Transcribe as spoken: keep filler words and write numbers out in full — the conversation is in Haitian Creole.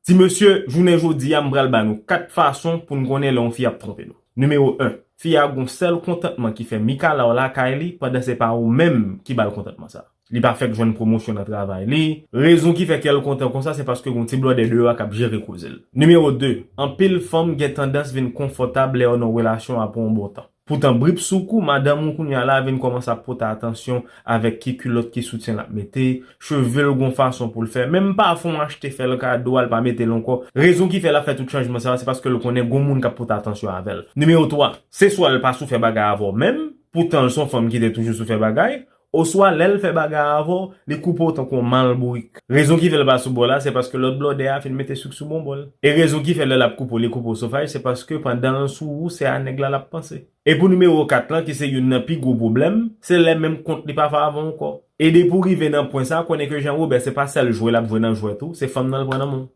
Ti mesye, jounen jodi a, m pral ba nou kat fason pou n konnen lè yon fi ap twonpe nou. Nimewo en, fi a gon sèl kontantman ki fè Mika la w lakay li pandan se pa ou menm ki ba l kontantman sa. Li pa fèk jwenn pwomosyon nan travay li. Rezon ki fè kè l kontan konsa, se paske gon ti blòdè deyò a k ap jere koze l. Nimewo de, anpil fanm gen tandans vin konfòtab lè yo nan yon relasyon apre yon bon tan. Poutan, brip sou kou, madanm ou kounye a la vin kòmanse ap pote atansyon avèk ki kilòt, ki soutyen l ap mete, cheve l gon fason pou l fè. Menm pafon w achte fè l kado a, l pa mete l ankò. Rezon ki fè l ap fè tout chanjman sa yo, se paske l konnen gon moun k ap pote atansyon avè l. Nimewo twa, se swa l pa sou fè bagay avè w menm, poutan l se yon fanm ki te toujou sou fè bagay, oswa lè l fè bagay avè w, li koupe w tankou yon malbourik. Rezon ki fè l pa sou bò la, se paske lòt blòdè a fin mete swik sou bonbon l. E rezon ki fè lè l ap koupe w, li koupe w sofaj, se paske pandan l sou ou, se a nèg la l ap panse. E pou nimewo kat lan, ki se youn nan pi gwo pwoblèm, se lè menm kont li pa fè avè w ankò. E depi w rive nan pwen sa, konnen ke Jean Robert se pa sèl jwe l ap jwe nan jwèt ou, se fanm nan l pran nan men w.